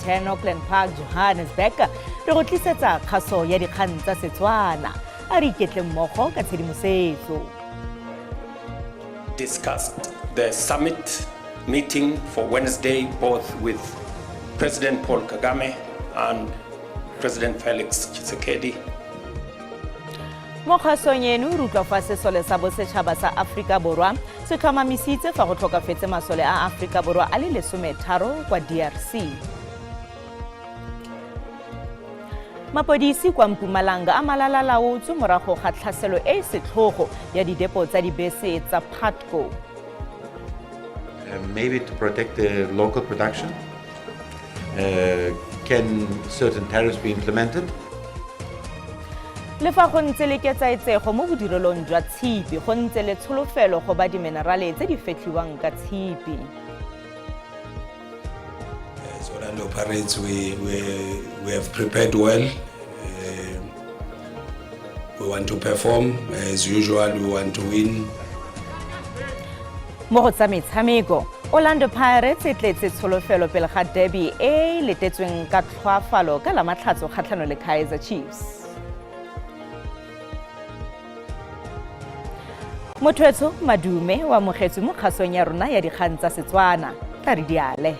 10 Auckland Park, Johannesburg, re go tlisetsa kgaso ya dikgang tsa Setswana. A re iketle mmogo ka tshedimosetso. Discussed the summit meeting for Wednesday, both with President Paul Kagame and President Felix Tshisekedi. Mo kgasong eno re utlwa fa sesole sa bosetšhaba sa Aforika Borwa se tlhomamisitse fa go tlhokafetse masole a Aforika Borwa a le 13 kwa DRC. Mapodisi kwa Mpumalanga a malalalaotswe morago ga tlhaselo e e setlhogo ya didepo tsa dibese tsa Putco. Maybe to protect the local production, can certain tariffs be implemented? Le fa go ntse le ketsaetsego mo bodirelong jwa tshipi, go ntse le tsholofelo go ba diminerale tse di fetlhiwang ka tshipi. As Orlando Pirates, we have prepared well. We want to perform as usual. We want to win. Mo go tsa metshameko, Orlando Pirates e tletse tsholofelo pele ga derby e e letetsweng ka tlhoafalo ka Lamatlhatso kgatlhano le Kaizer Chiefs. Motho madume o amogetswe mo kgasong ya rona ya dikgang tsa Setswana. Tla re diale.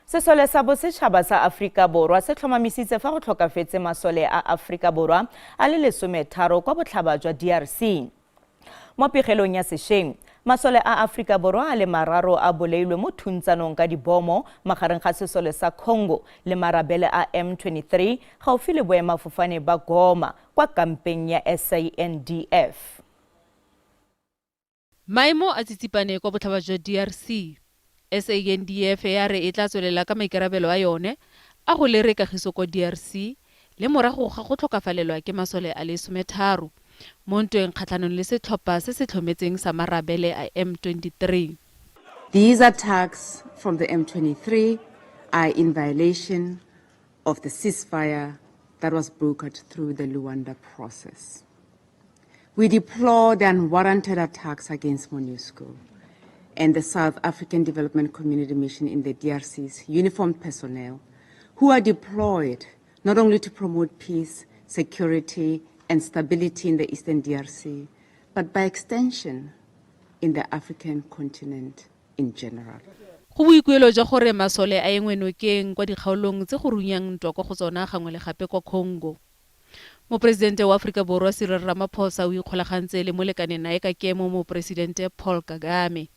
Sesole sa bosetšhaba sa Aforika Borwa se tlhomamisitse fa go tlhokafetse masole a Aforika Borwa a le 13 kwa botlhaba jwa DRC. Mo pegelong ya sešweng, masole a Aforika Borwa a le 3 a bolailwe mo thuntsanong ka dibomo magareng ga sesole sa Congo le marabele a M23 gaufi le boemafofane ba Goma kwa kampeng ya SANDF. Maemo a tsitsipane kwa botlhaba jwa DRC. SANDF ya re e tla tswelela ka maikarabelo a yone a go lere kagiso kwa DRC le morago ga go tlhokafalelwa ke masole a le 13 mo ntweng kgatlhanong le setlhopha se se tlhometseng sa marabele a M23. These attacks from the M23 are in violation of the ceasefire that was brokered through the Luanda process. We deplore the unwarranted attacks against MONUSCO and the South African Development Community Mission in the DRC's uniformed personnel who are deployed not only to promote peace, security, and stability in the Eastern DRC, but by extension in the African continent in general. Go boikuelo jwa gore masole a engwe nokeng kwa dikgaolong tse go runyang ntwa kwa go tsona gangwe le gape kwa Congo. Moporesidente wa Aforika Borwa Cyril Ramaphosa o ikgolagantse le molekane nae ka kemo Moporesidente Paul Kagame.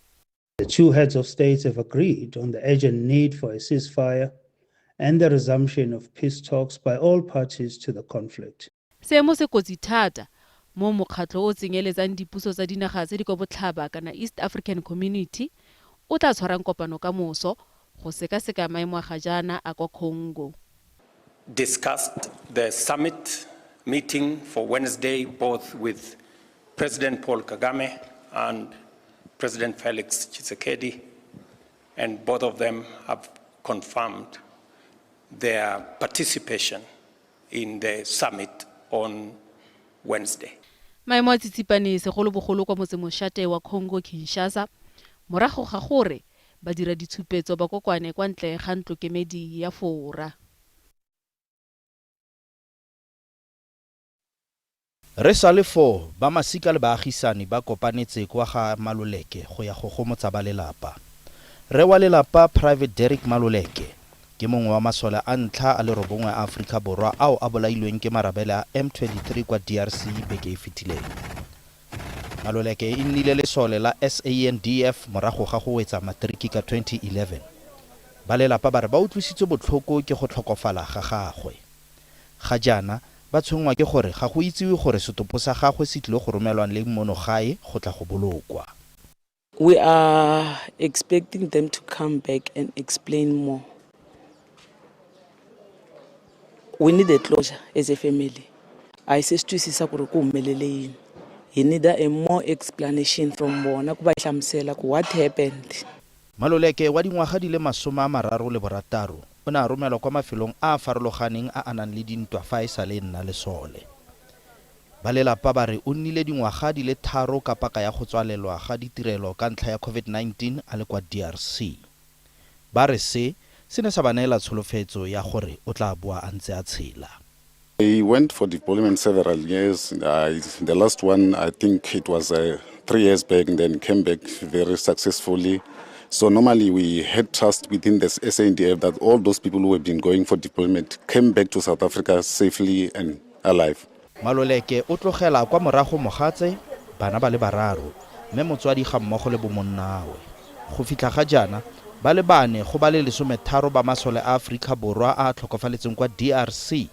The two heads of states have agreed on the urgent need for a ceasefire and the resumption of peace talks by all parties to the conflict. Seemo se kotsi thata mo mokgatlho o tsenyeletsang dipuso tsa dinaga tse di kwa botlhaba kana East African Community o tla tshwarang kopano ka moso go sekaseka maemo a ga jaana a kwa Congo. Discussed the summit meeting for Wednesday, both with President Paul Kagame and President Felix Tshisekedi, and both of them have confirmed their participation in the summit on Wednesday. Maemo a tsitsipane segolobogolo kwa motsemošate wa Congo Kinshasa morago ga gore badira ditshupetso ba kokwane kwa ntle ga ntlokemedi ya Fora. Re sa le foo, ba masika le baagisani ba kopanetse kwa ga Maluleke go ya go gomotsa ba lelapa. Rre wa lelapa Private Derek Maluleke ke mongwe wa masole a ntlha a le 9 a Aforika Borwa ao a bolailweng ke marabele a M23 kwa DRC beke e fetileng. Maluleke e nnile lesole la SANDF morago ga go wetsa matriki ka 2011. Ba lelapa ba re ba utlwisitswe botlhoko ke go tlhokofala ga gagwe. Ga jaana ba tshwenngwa ke gore ga go itsiwe gore setopo sa gagwe se tlile go romelwa leng mono gae go tla go bolokwa. We are expecting them to come back and explain more. We need a closure as a family. A hi se swi twisisa ku ri ku humelele yini. Hi need a more explanation from vona ku va hlamusela ku what happened. Maluleke wa dingwaga di le 36 o ne a romelwa kwa mafelong a a farologaneng a a nang le dintwa fa e sale e nna lesole. Ba lelapa ba re o nnile dingwaga di le 3 ka paka ya go tswalelwa ga ditirelo ka ntlha ya COVID-19 a le kwa DRC. Ba re se, se ne sa ba neela tsholofetso ya gore o tla boa a ntse a tshela. He went for deployment several years. The last one, I think it was 3 years back, and then came back very successfully. So normally we had trust within the SANDF that all those people who have been going for deployment came back to South Africa safely and alive. Maloleke o tlogela kwa morago mogatse, bana ba le bararo, mme motswadi ga mmogo le bomonnawe. Go fitlha ga jaana, ba le bane go ba le 13 ba masole a Aforika Borwa a a tlhokofaletseng kwa DRC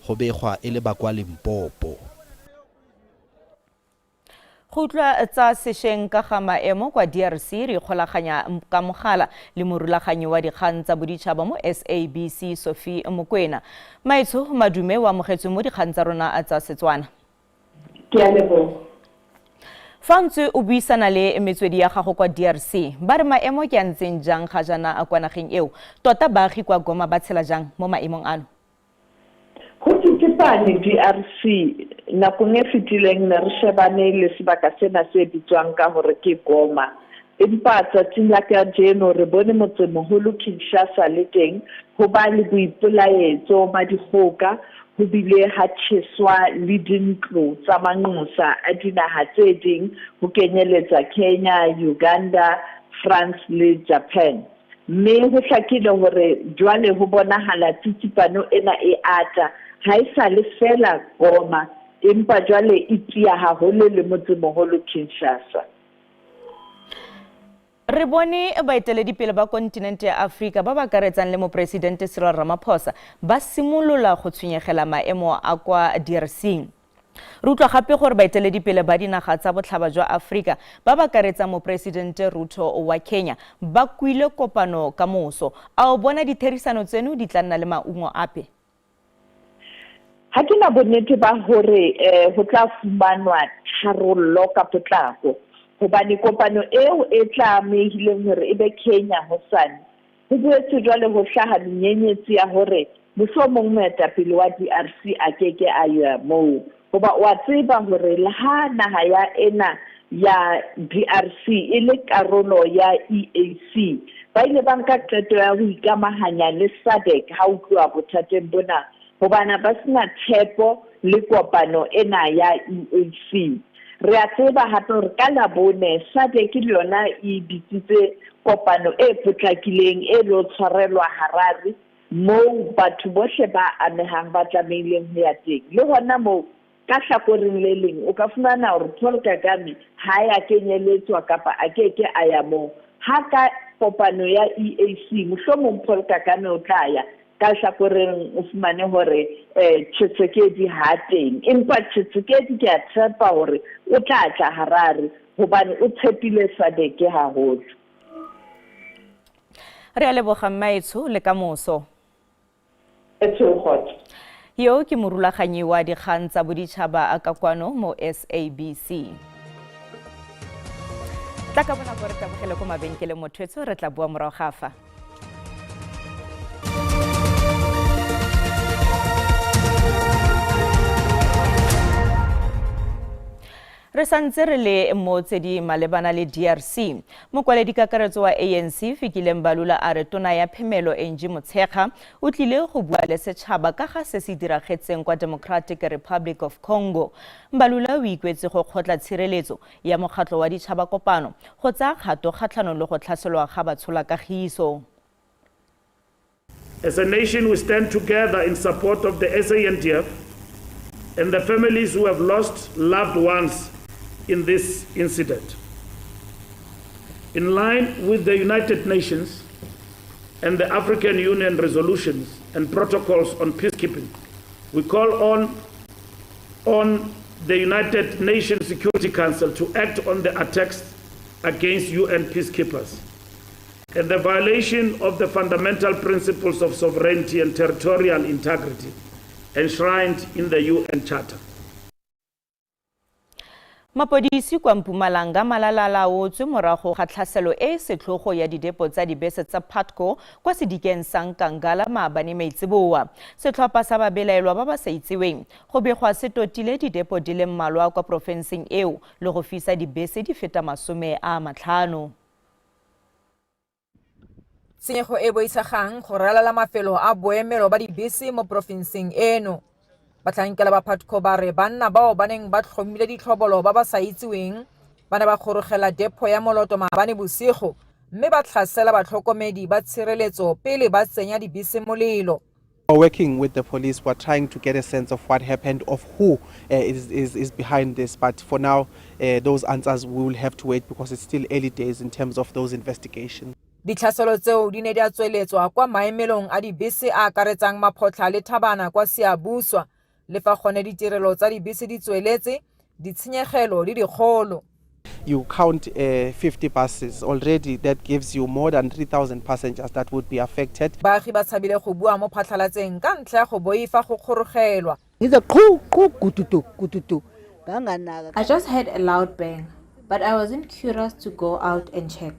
go begwa e le ba kwa Limpopo. Go utlwa tsa sešweng ka ga maemo kwa DRC re ikgolaganya ka mogala le morulaganyi wa dikgang tsa boditšhaba mo SABC Sophie Mokwena. Maetsho Madume o amogetswe mo dikgang tsa rona tsa Setswana. Ke a leboga. Fa ntse o buisana le metswedi ya gago kwa DRC, ba re maemo ke a ntseng jang ga jaana kwa nageng eo? Tota baagi kwa Goma ba tshela jang mo maemong ano? Ho tsitsipane DRC, nakong e fetileng ne re shebane le sebaka sena se bitswang ka hore ke Goma. Empa tsatsing la kajeno re bone motsemoholo Kinshasa le teng ho ba le boipelaetso ba dikgoka, ho bile ha tjheswa le dintlo tsa manqosa a dinaha tse ding ho kenyeletsa Kenya, Uganda, France le Japan. Mme ho hlakile hore jwale ho bonahala tsitsipano ena e ata, ha e sa le feela Goma, empa jwale e tiya haholo le motsemoholo Kinshasa. Re bone baeteledipele ba kontinente ya Aforika ba ba akaretsang le Moporesidente Cyril Ramaphosa ba simolola go tshwenyegela maemo a kwa DRC. Re utlwa gape gore baeteledipele ba dinaga tsa botlhaba jwa Aforika ba ba akaretsang Moporesidente Ruto wa Kenya ba kwile kopano ka moso. A o bona ditherisano tseno di tla nna le maungo ape? Ha ke na bonnete ba hore ho tla fumanwa tharollo ka potlako, hobane kopano eo e tlamehileng hore e be Kenya hosane, Ho boetse jwale ho hlaha menyenyetsi ya hore mohlomong moetapele wa DRC a ke ke a ya moo hoba o a tseba hore le ha naha ya ena ya DRC e le karolo ya EAC, ba ile ba nka qeto ya ho ikamahanya le SADC ha ho tluwa bothateng bona hobana ba sena tshepo le kopano ena ya EAC. Re a tseba hape hore ka Labone SADC le yona e bitsitse kopano e potlakileng e lo tshwarelwa Harare moo batho bohle ba amehang ba tlamehileng ho ya teng. Le hona moo Ka hlakoreng le leng, o ka fumana hore Paul Kagame ha ya kenyeletswa kapa a ke ke a ya moo. Ha ka kopano ya EAC, mohlomong Paul Kagame o tla ya. Ka hlakoreng o fumane hore Tshisekedi ha a teng. Empa Tshisekedi ke a tshepa hore o tla tla Harare hobane o tshepile SADC haholo. Re a leboga mmaetsho le ka moso. Yo ke morulaganyi wa dikgang tsa boditšhaba a ka kwano mo SABC. Tla ka bonako re tabogele ko mabenkeleng mothwetso re tla bua morago ga fa. Re santse re le mo tse di malebana le DRC. Mokwaledi kakaretso wa ANC Fikile Mbalula a re tona ya phemelo Angie Motshekga o tlile go bua le setšhaba ka ga se se diragetseng kwa Democratic Republic of Congo. Mbalula o ikwetse go kgotla tshireletso ya mokgatlho wa ditšhaba kopano go tsaya kgato kgatlhanong le go tlhaselwa ga batsholakagiso. As a nation, we stand together in support of the SANDF and the families who have lost loved ones in this incident. In line with the United Nations and the African Union resolutions and protocols on peacekeeping, we call on, on the United Nations Security Council to act on the attacks against UN peacekeepers and the violation of the fundamental principles of sovereignty and territorial integrity enshrined in the UN Charter. Mapodisi kwa Mpumalanga malala a laotswe morago ga tlhaselo e e setlhogo ya didepo tsa dibese tsa Putco kwa sedikeng sa Nkangala maabane maitseboa. Setlhopha sa babelaelwa ba ba sa itseweng go begwa se totile didepo di le mmalwa kwa porofenseng eo le go fisa dibese di feta 50. Tshenyego e boitshegang go ralala mafelo a boemelo ba dibese mo porofenseng eno. Batlhankela ba Putco ba re banna bao ba neng ba tlhomile ditlhobolo ba ba sa itseweng ba ne ba kgorogela depo ya Moloto maabane bosigo mme ba tlhasela batlhokomedi ba tshireletso pele ba tsenya dibese molelo. We're working with the police. We're trying to get a sense of what happened, of who is behind this. But for now, those answers we will have to wait because it's still early days in terms of those investigations. Ditlhaselo tseo di ne di a tsweletswa kwa maemelong a dibese a akaretsang Maphotlha le Thabana kwa Seabuswa. Le fa gone ditirelo tsa dibese di tsweletse, ditshenyegelo di dikgolo. You count 50 buses already, that gives you more than 3,000 passengers that would be affected. Baagi ba tshabile go bua mo phatlhalatseng ka ntlha ya go boifa go kgorogelwa. I just heard a loud bang, but I wasn't curious to go out and check.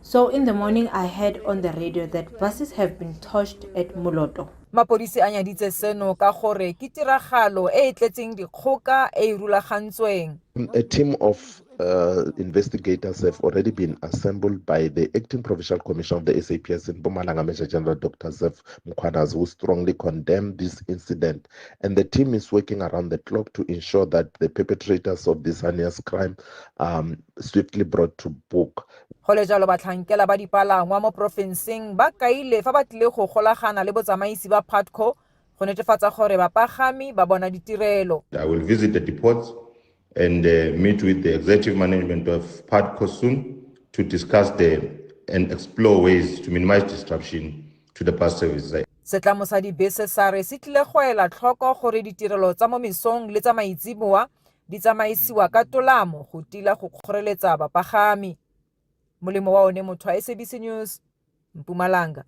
So in the morning I heard on the radio that buses have been torched at Moloto. Mapodisi a nyaditse seno ka gore ke tiragalo e e tletseng dikgoka e e rulagantsweng. A team of investigators have already been assembled by the acting provincial commissioner of the SAPS in Mpumalanga, Major General Dr. Zeph Mkhwanazi, who strongly condemned this incident. And the team is working around the clock to ensure that the perpetrators of this heinous crime swiftly brought to book. Go le jalo, batlhankela ba dipalangwa mo porofenseng ba kaile fa ba tlile go golagana le botsamaisi ba Putco go netefatsa gore bapagami ba bona ditirelo. I will visit the depots and meet with the executive management of Putco soon to discuss the and explore ways to minimize disruption to the bus service. Setlamo sa dibese sa re se tlile go ela tlhoko gore ditirelo tsa mo mesong le tsa maitseboa di tsamaisiwa ka tolamo go tila go kgoreletsa bapagami. Molemo wa one motho wa SABC News, Mpumalanga.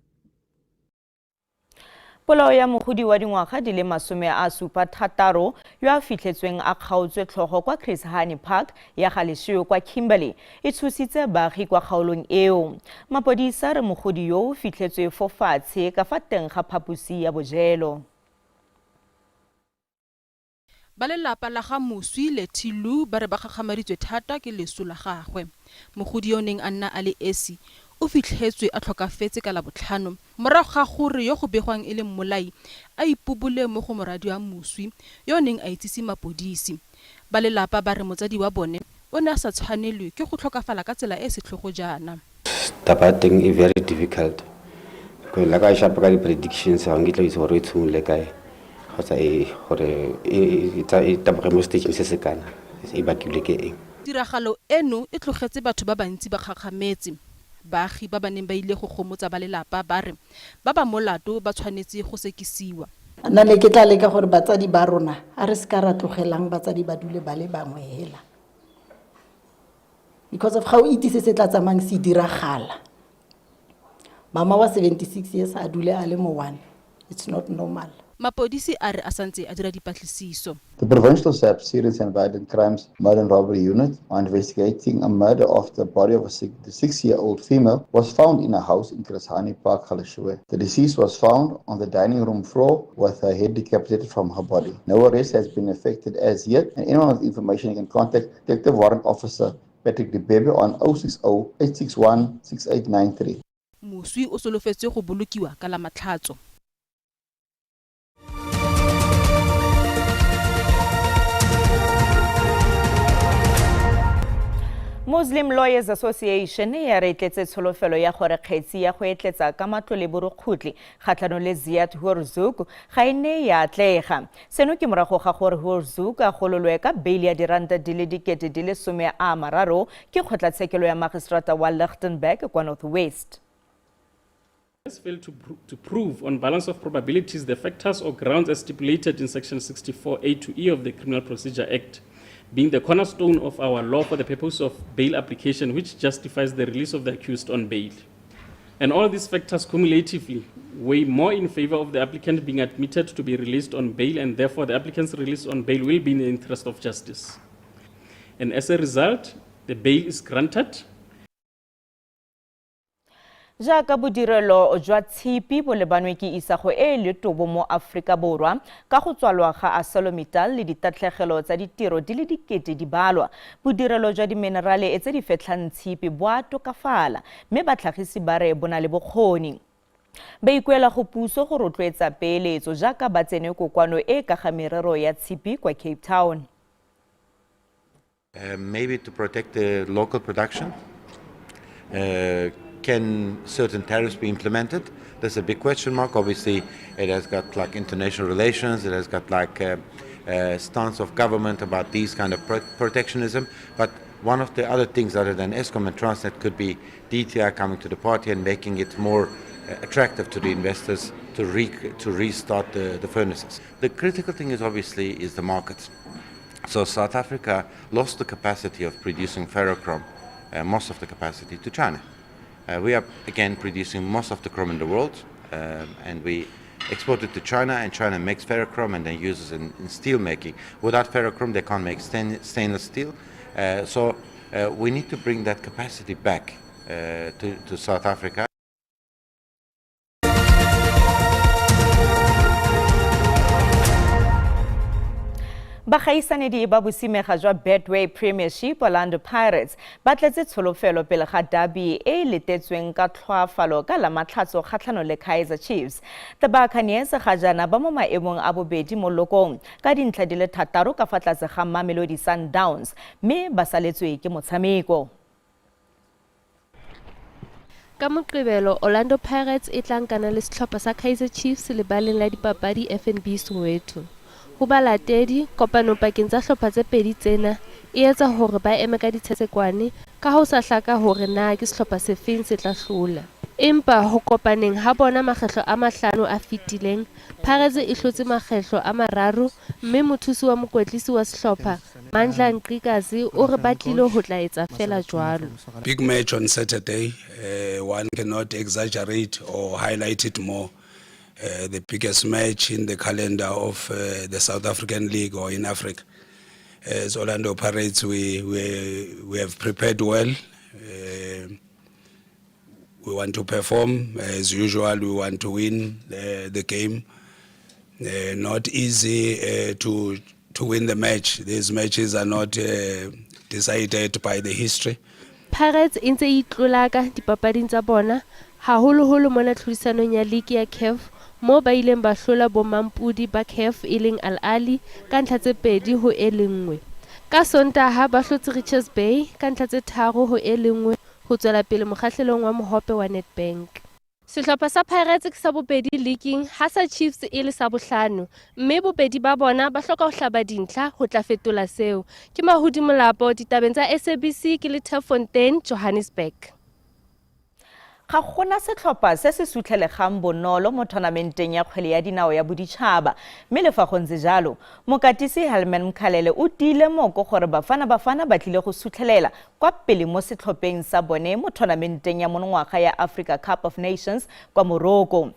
Polao ya mogodi wa dingwaga di le 76 yo a fitlhetsweng a kgaotswe tlhogo kwa Chris Hani Park ya Galeshewe kwa Kimberley e tshositse baagi kwa kgaolong eo. Mapodisa re mogodi yo o fitlhetswe fo fatshe ka fa teng ga phaposi ya bojelo. Ba lelapa la ga moswi Letty Lou ba re ba gakgamaditswe thata ke leso la gagwe. Mogodi yo o neng a nna a le esi o fitlhetswe a tlhokafetse ka Labotlhano morago ga gore yo go begwang e le mmolai a ipobole mo go moradi wa moswi yo o neng a itsise mapodisi. Ba lelapa ba re motsadi wa bone o ne a sa tshwanelwe ke go tlhokafala ka tsela e e setlhogo jaana. Taba ya teng e very difficult la ka e shapa ka di-predictions, ga nkitla itse gore e tshimolole kae kgotsa e gore e taboge mo stageng se se kana, e bakilwe ke eng. Tiragalo eno e tlogetse batho ba bantsi ba kgakgametse. Baagi ba ba neng ba ile go gomotsa ba lelapa ba re ba ba molato ba tshwanetse go sekisiwa. Nna ne ke tla leka gore batsadi ba rona a re seka ra tlogelang batsadi ba dule ba le bangwe hela, because of ga o itse se se tla tsamayng se diragala. Mama wa 76 years a dule a le mo one, it's not normal. Mapodisi a re a santse a dira dipatlisiso. The Provincial SAPS Serious and Violent Crimes Murder and Robbery Unit are investigating a murder after the body of a 66-year-old female was found in a house in Chris Hani Park, Galeshewe. The deceased was found on the dining room floor with her head decapitated from her body. No arrest has been effected as yet, and anyone with information can contact Detective Warrant Officer Patrick Dibebe on 060 861 6893. Moswi o solofetswe go bolokiwa ka la Matlhatso. Muslim Lawyers Association ya re tletse tsholofelo ya gore kgetsi ya go etletsa ka matlole borukgutlhi kgatlhanong le Ziad Hoorzook ga e ne ya atlega. Seno ke morago ga gore Hoorzook a gololwe ka beili ya diranta di le 30,000 ke kgotlatshekelo ya magistrata wa Lichtenburg kwa North West. Has failed to prove on balance of probabilities the factors or grounds as stipulated in section 64A to E of the Criminal Procedure Act, being the cornerstone of our law for the purpose of bail application, which justifies the release of the accused on bail. And all these factors cumulatively weigh more in favor of the applicant being admitted to be released on bail, and therefore the applicant's release on bail will be in the interest of justice. And as a result, the bail is granted. Jaaka bodirelo jwa tshipi bo lebanwe ke isago e e letobo mo Aforika Borwa ka go tswalwa ga ArcelorMittal le ditatlhegelo tsa ditiro di le dikete di balwa, bodirelo jwa diminerale tse di fetlhang tshipi bo a tokafala mme batlhagisi ba re bo na le bokgoni. Ba ikuela go puso go rotloetsa peeletso jaaka ba tsene kokoano e e ka ga merero ya tshipi kwa Cape Town. Maybe to protect the local production. Can certain tariffs be implemented? That's a big question mark. Obviously, it has got like international relations, it has got like stance of government about these kind of protectionism. But one of the other things other than Eskom and Transnet could be DTI coming to the party and making it more attractive to the investors to restart the furnaces. The critical thing is obviously is the market. So South Africa lost the capacity of producing ferrochrome, most of the capacity, to China. We are again producing most of the chrome in the world, and we export it to China, and China makes ferrochrome and then uses it in steel making. Without ferrochrome, they can't make stainless steel. So we need to bring that capacity back to South Africa. Bagaisanedi ba bosimega jwa Betway Premiership Orlando Pirates ba tletse tsholofelo pele ga derby e e letetsweng ka tlhoafalo ka Lamatlhatso kgatlhanong le Kaizer Chiefs. The Buccaneers ga jaana ba mo maemong a bobedi mo lokong ka dintlha di le 6 ka fa tlase ga Mamelodi Sundowns mme ba saletswe ke motshameko. Ka Moqebelo, Orlando Pirates e tla nkana le sehlopha sa Kaizer Chiefs lebaleng la dipapadi FNB Soweto. Ho balatedi, kopano pakeng tsa hlopha tse pedi tsena e etsa hore ba eme ka ditshetsekwane ka ho sa hlaka hore na ke sehlopha sefeng se tla hlola. Empa ho kopaneng ha bona makgetlo a 5 a fetileng, Pirates e hlotse makgetlo a 3 mme mothusi wa mokwetlisi wa sehlopha Mandla Ncikazi o re ba tlile ho tla etsa feela jwalo. Big match on Saturday, one cannot exaggerate or highlight it more. The biggest match in the calendar of the South African League or in Africa. As Orlando Pirates, we have prepared well. We want to perform as usual. We want to win the game. Not easy to win the match. These matches are not decided by the history. Pirates e ntse e itlolaka dipapading tsa bona, haholoholo mona tlhodisanong ya league ya CAF, moo ba ileng ba hlola bomampodi ba CAF e leng Al Ahly ka ntlha tse 2-1. Ka Sontaha ba hlotse Richards Bay ka ntlha tse 3-1 ho tswela pele mokgahlelong wa mohope wa Nedbank. Sehlopha sa Pirates ke sa bobedi leaking ha sa Chiefs e le sa bohlano, mme bobedi ba bona ba hloka ho hlaba dintlha ho tla fetola seo. Ke Mahudi Molapo ditabeng tsa SABC ke le Turffontein, Johannesburg. Ga gona setlhopha se se sutlhelegang bonolo mo tournamenteng ya kgwele ya dinao ya boditšhaba, mme le fa go ntse jalo, mokatisi Helman Mkhalele o tiile moko gore Bafana Bafana ba tlile go sutlhelela kwa pele mo setlhopheng sa bone mo tournamenteng ya monongwaga ya Africa Cup of Nations kwa Morocco.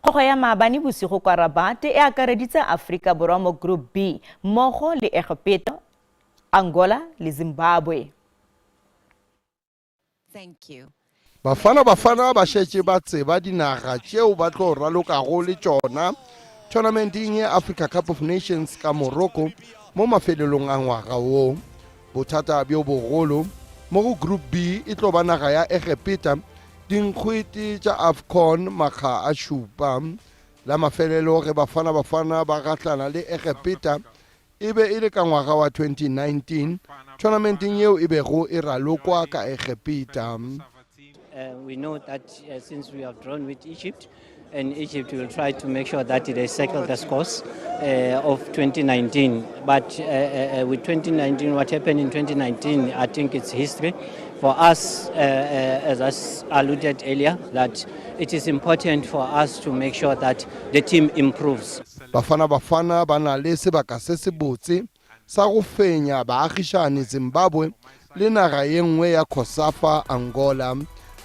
Kgogo ya maabane bosigo kwa Rabat e akareditse Aforika Borwa mo Group B mmogo le Egepeta, Angola le Zimbabwe. Thank you. Bafana Bafana ba šetše ba tseba dinaga tšeo ba tlo ralokago le tšona tournamenteng ya Africa Cup of Nations ka Morocco mo mafelelong a ngwaga wo. Bothata bjo bogolo mo go Group B e tlo ba naga ya Egepeta, dinkgwete tša AFCON makga a 7. La mafelelo ge Bafana Bafana ba gahlana le Egepeta e be e le ka ngwaga wa 2019 tournamenteng yeo e bego e ralokwa ka Egepeta. We know that since we have drawn with Egypt, and Egypt will try to make sure that they settle the scores of 2019. But with 2019, what happened in 2019, I think it's history. For us, as I alluded earlier, that it is important for us to make sure that the team improves. Bafana Bafana ba na le sebaka se se botse sa go fenya baagišane Zimbabwe le naga ye nngwe ya COSAFA Angola.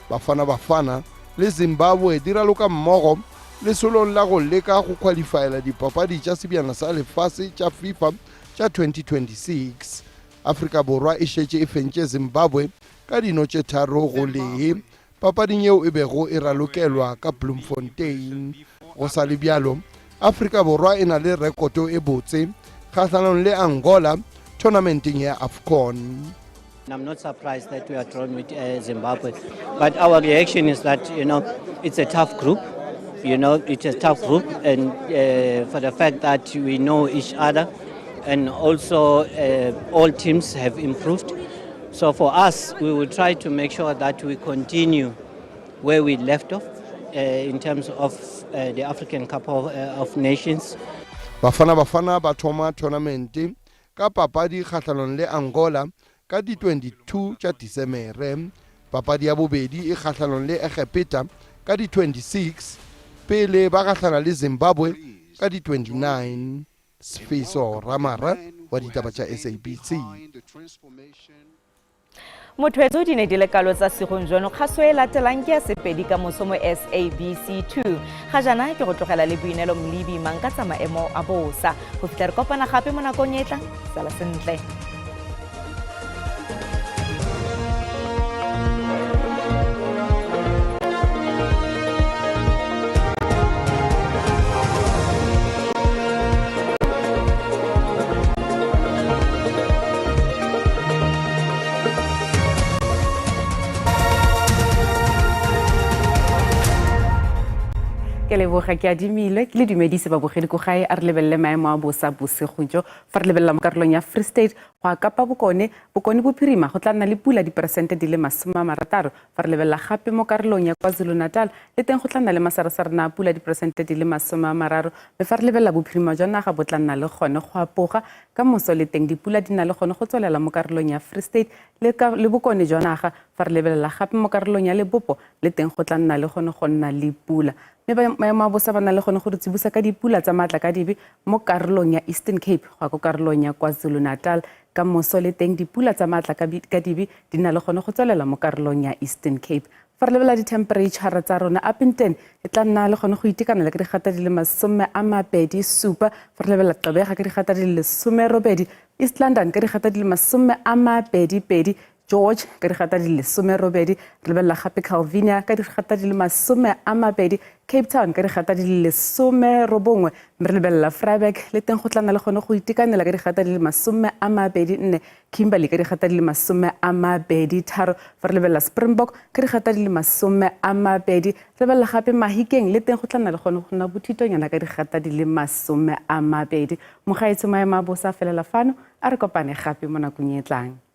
Bafana Bafana le Zimbabwe di raloka mmogo lesolong la go leka go qualifyela dipapadi tša sebjana sa lefase tša FIFA tša 2026. Afrika Borwa e šetše e fentše Zimbabwe ka dino tše 3-1. papading yeo e bego e ralokelwa ka Bloemfontein. Go sa le bjalo, Afrika Borwa e na le rekoto e botse kgahlanong le Angola tournamenteng ya AFCON. I'm not surprised that we are drawn with uh, Zimbabwe, but our reaction is that you know it's a tough group. You know, it's a tough group, and uh, for the fact that we know each other, and also uh, all teams have improved. So for us, we will try to make sure that we continue where we left off uh, in terms of uh, the African Cup of, uh, of Nations. Bafana Bafana ba thoma tournamente ka papadi kgahlanong le Angola ka di 22 tša Disemere. Papadi ya bobedi e kgahlanong le Egepeta ka di 26 pele ba gahlana le Zimbabwe ka di 29. Sfiso Ramara wa ditaba tša SABC. Motho di ne di le kalo tsa segong jono kgaso e latelang ke ya sepedi ka moso mo SABC 2 ga jaana ke go tlogela le boinelo molibi mang ka tsa maemo a bosa go fitlha re kopana gape mo nakong e tlang sala sentle. Ke leboga ke adimilwe ke le dumedise babogedi ko gae a re lebelele maemo a bosa bosigo jo. Fa re lebelela mo karolong ya Free State go ya Kapa Bokone, Bokone Bophirima go tla nna le pula diperesente di le 60. Fa re lebelela gape mo karolong ya KwaZulu-Natal le teng go tla nna le masarasarana a pula diperesente di le 30. Mme fa re lebelela bophirima jwa naga bo tla nna le gone go apoga ka moso le teng dipula di na le gone go tswelela mo karolong ya Free State le, le bokone jwa naga. Fa re lebelela gape mo karolong ya Lebopo le teng go tla nna le gone go nna le pula. Mme maemo a bosa ba na le gone go re tsibosa ka dipula tsa maatla ka dibe mo karolong ya Eastern Cape go ya ko karolong ya KwaZulu-Natal. Ka moso le teng dipula tsa maatla ka dibe di na le gone go tswelela mo karolong ya Eastern Cape. Fa re lebelela dithempereitšhara tsa rona, Upington e tla nna le gone go itekanela ka digata di le 27. Fa re lebelela Gqeberha ka digata di le 18, East London ka digata di le 22, George ka digata di le 18, re lebelela gape Calvinia ka digata di le 20, Cape Town ka digata di le 19, mme re lebelela Vryburg le teng go tla nna le gone go itekanela ka digata di le 24, Kimberley ka digata di le 23, fa re lebelela Springbok ka digata di le 20, re lebelela gape Mahikeng le teng go tla nna le gone go nna bothitonyana ka digata di le 20. Mogaetsho maemo a bosa a felela fano, a re kopane gape mo nakong e tlang.